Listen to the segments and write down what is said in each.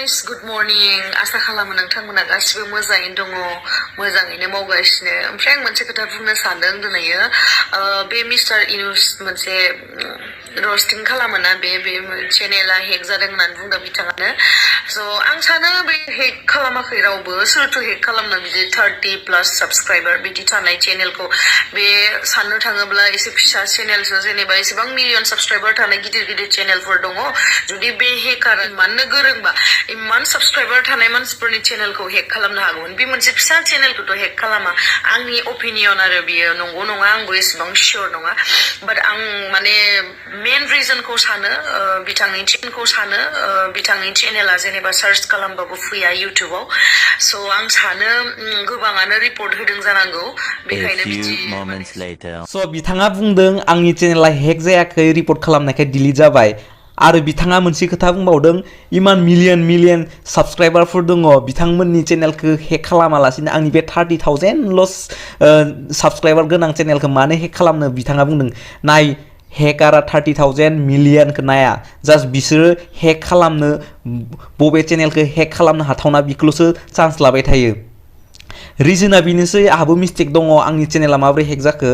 guys, good morning. आसा खालामो नोंथांमोना गासिबो मोजाङैनो दङ, मोजाङैनो मावगासिनो। ओमफ्राय आं मोनसे खोथा बुंनो सानदों दिनैयो बे मिस्टार इनुस मोनसे रस्टिं खालामोना बे चेनेला हेक जादों होननानै बुंदों बिथाङानो। स' आं सानो बे हेक खालामाखै रावबो, सोरथो हेक खालामनो बिदि 30+ साबस्क्राइबार बिदि थानाय चेनेलखौ। बे साननो थाङोब्ला एसे फिसा चेनेलसो, जेनेबा एसेबां मिलियन साबस्क्राइबार थानाय गिदिर गिदिर चेनेलफोर दङ। जुदि बे हेकार माननो गोरोंबा इमान साबस्क्राइबार थानाय मानसिफोरनि चेनेलखौ हेक खालामनो हागौमोन। बे मोनसे फिसा चेनेलखौथ' हेक खालामा। आंनि अपिनियन आरो बियो नंगौ नङा आंबो एसेबां सियर नङा। बाट आं माने मेन रिजनखौ सानो बिथांनि चेनेला जेनेबा सार्च खालामबाबो फैया इउटुबाव। स' आं सानो गोबाङानो रिपर्ट होदों जानांगौ, बेखायनो बिदि। स' बिथाङा बुंदों आंनि चेनेला हेक जायाखै, रिपर्ट खालामनायखाय डिलीट जाबाय। आरो बिथाङा मोनसे खोथा बुंबावदों, इमान मिलियन साबस्क्राइबारफोर दङ, बिथांमोननि चेनेलखौ हेक खालामालासिनो आंनि बे 30,000 साबस्क्राइबार गोनां चेनेलखौ मानो हेक खालामनो बिथाङा बुंदों। नाय, हेकारा 30,000 मिलियनखौ नाया, जास्ट बिसोरो हेक खालामनो बबे चेनेलखौ हेक खालामनो हाथावना बेखौल'सो चान्स लाबाय थायो। रिजोना बेनोसै, आहाबो मिस्टेक दङ आंनि चेनेला माबोरै हेक जाखो।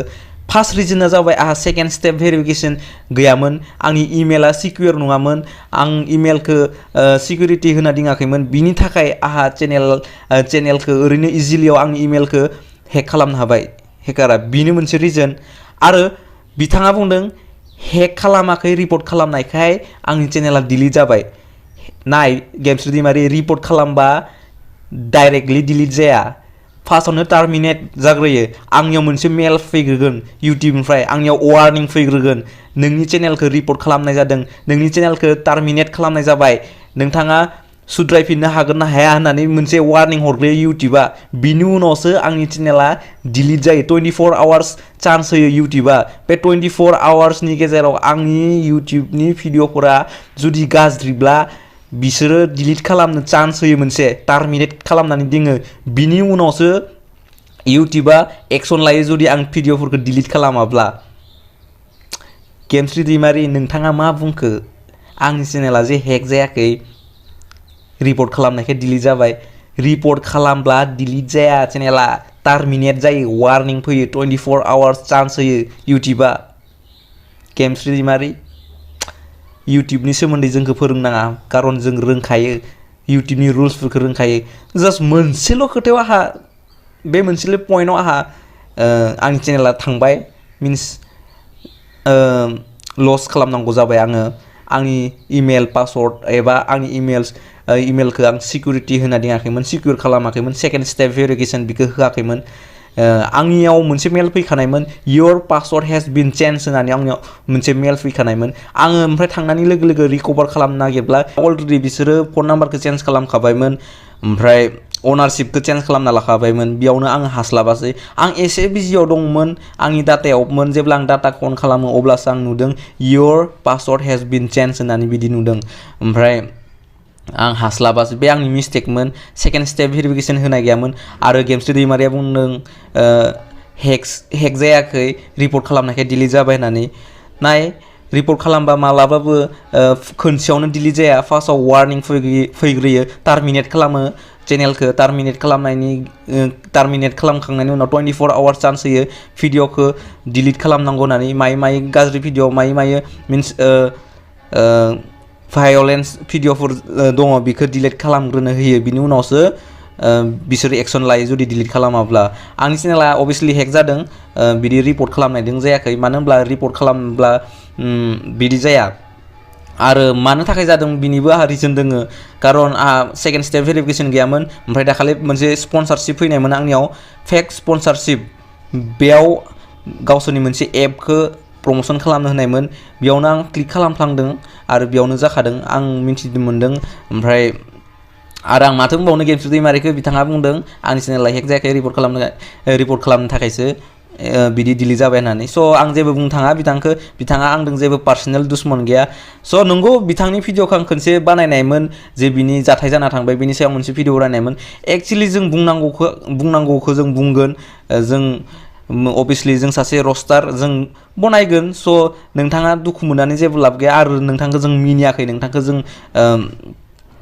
फार्स्ट रिजोना जाबाय आहा सेकेन्ड स्टेप भेरिफिकेसन गैयामोन, आंनि इमेला सिकिउर नङामोन, आं इमेलखौ सिकिउरिटि होना दिङाखैमोन। बिनि थाखाय आहा चेनेलखौ ओरैनो इजिलियाव आंनि इमेलखौ हेक खालामनो हाबाय हेकारा, बेनो मोनसे रिजन। आरो बिथाङा बुंदों हेक खालामाखै, रिपर्ट खालामनायखाय आंनि चेनेला डिलीट जाबाय। नाय गेमस्रि दैमारि, रिपर्ट खालामबा डाइरेक्टलि डिलीट जाया, फार्स्टआवनो टार्मिनेट जाग्रोयो। आंनियाव मोनसे मेल फैग्रोगोन इउटुबनिफ्राय, आंनियाव वार्निं फैग्रोगोन, नोंनि चेनेलखौ रिपर्ट खालामनाय जादों, नोंनि चेनेलखौ टार्मिनेट खालामनाय जाबाय, नोंथाङा सुद्रायफिननो हागोन ना हाया होननानै मोनसे वार्निं हरग्रोयो इउटुबा। बिनि उनावसो आंनि चेनेला डिलीट जायो। 24 आवार्स चान्स होयो इउटुबा। बे 24 आवार्सनि गेजेराव आंनि इउटुबनि भिडिअफोरा जुदि गाज्रिब्ला बिसोरो डिलीट खालामनो चान्स होयो, मोनसे टार्मिनेट खालामनानै दिङो। बिनि उनावसो इउटुबा एक्सन लायो जुदि आं भिडिअफोरखौ डिलीट खालामाब्ला। गेमस्रि दैमारि, नोंथाङा मा बुंखो? आंनि चेनेला जे हेक जायाखै, रिपर्ट खालामनायखाय डिलीट जाबाय। रिपर्ट खालामब्ला डिलीट जाया, चेनेला टार्मिनेट जायो, वार्निं फैयो, 24 आवार्स चान्स होयो इउटुबा। गेमस्रि दैमारि, इउटुबनि सोमोन्दै जोंखौ फोरोंनाङा, खारन जों रोंखायो, इउटुबनि रुल्सफोरखौ रोंखायो। जास्ट मोनसेल' खोथायाव आहा, बे मोनसेल' पइन्टआव आहा आंनि चेनेला थांबाय, मिन्स लस खालामनांगौ जाबाय आङो। आंनि इमेल पासवर्ड एबा आंनि इमेलखौ आं सिकिउरिटि होना दिङाखैमोन, सिकिउर खालामाखैमोन, सेकेन्ड स्टेप भेरिफिकेसन बेखौ होआखैमोन। आंनियाव मोनसे मेल फैखानायमोन, your password has been change होननानै आंनियाव मोनसे मेल फैखानायमोन। आङो ओमफ्राय थांनानै लोगो लोगो रिकभार खालामनो नागिरब्ला अलरेडि बिसोरो फन नाम्बारखौ चेन्ज खालामखाबायमोन, ओमफ्राय अनारशिपखौ चेन्ज खालामना लाखाबायमोन। बेयावनो आं हास्लाबासै, आं एसे बिजियाव दंमोन, आंनि डाटायावमोन। जेब्ला आं डाटाखौ अन खालामो अब्लासो आं नुदों your password has been change होननानै बिदि नुदों। ओमफ्राय आं हास्लाबासै, बे आंनि मिस्टेकमोन, सेकेन्ड स्टेप भेरिफिकेसन होनाय गैयामोन। आरो गेमस्रि दैमारिया बुंदों हेक जायाखै, रिपर्ट खालामनायखाय डिलीट जाबाय होननानै। नाय, रिपर्ट खालामबा मालाबाबो खनसेयावनो डिलीट जाया, फार्स्टआव वार्निं फैग्रोयो, टार्मिनेट खालामो चेनेलखौ, टार्मिनेट खालामखांनायनि उनाव 24 आवार्स चान्स होयो भिडिअखौ डिलीट खालामनांगौ होननानै। माइ गाज्रि भिडिअ, माइ मिन्स भायलेन्स भिडिअफोर दङ, बेखौ डिलीट खालामग्रोनो होयो, बिनि उनावसो बिसोर एक्सन लायो जुदि डिलीट खालामाब्ला। आंनि चेनेला अभियासलि हेक जादों, बिदि रिपर्ट खालामनायदों जायाखै, मानो होनब्ला रिपर्ट खालामब्ला बिदि जाया। आरो मानो थाखाय जादों बिनिबो आंहा रिजन दोङो, खारन आंहा सेकेन्ड स्टेप भेरिफिकेसन गैयामोन। ओमफ्राय दाखालि मोनसे स्पन्सारशिप फैनायमोन आंनियाव, फेक स्पन्सारशिप। बेयाव गावसोरनि मोनसे एपखौ प्रम'सन खालामनो होनायमोन, बेयावनो आं क्लिक खालामफ्लांदों आरो बेयावनो जाखादों, आं मिन्थिनो मोन्दों। ओमफ्राय आरो आं माथो बुंबावनो गेमस्रि दैमारिखौ, बिथाङा बुंदों आंनि चेनेला हेक जायाखै, रिपर्ट खालामनो थाखायसो बिदि डिलीट जाबाय होननानै। स' आं जेबो बुंनो थाङा बिथाङा आंजों जेबो पार्सनेल दुश्मन गैया। स' नंगौ, बिथांनि भिडिअखौ आं खनसे बानायनायमोन, जे बिनि जाथाय जाना थांबाय बिनि सायाव मोनसे भिडिअ बानायनायमोन। एक्सुवेलि जों बुंनांगौखौ जों बुंगोन, जों अभियासलि जों सासे रस्टार, जों बनायगोन। स' नोंथाङा दुखु मोननानै जेबो लाब गैया, आरो नोंथांखौ जों मिनियाखै, नोंथांखौ जों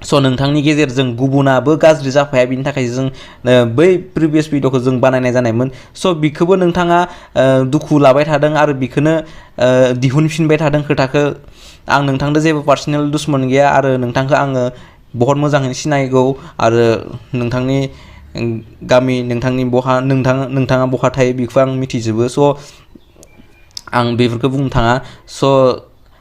स' नोंथांनि गेजेरजों गुबुनाबो गाज्रि जाफाया बिनि थाखाय जों बै प्रिभियास भिडिअखौ जों बानायनाय जानायमोन स' बिखौबो नोंथाङा दुखु लाबाय थादों आरो बिखौनो दिहुनफिनबाय थादों खोथाखौ आं नोंथांजों जेबो पार्सनेल दुश्मन गैया आरो नोंथांखौ आङो बहुत मोजाङैनो सिनायगौ आरो नोंथांनि गामि नोंथांनि नोंथाङा बहा थायो बेखौ आं मिथिजोबो स' आं बेफोरखौ बुंनो थाङा स'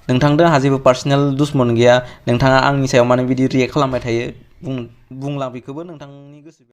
नोंथांजों आंहा जेबो पार्सनेल दुश्मन गैया नोंथाङा आंनि सायाव मानो बिदि रियेक्ट खालामबाय थायो बुंला बेखौबो नोंथांनि गोसो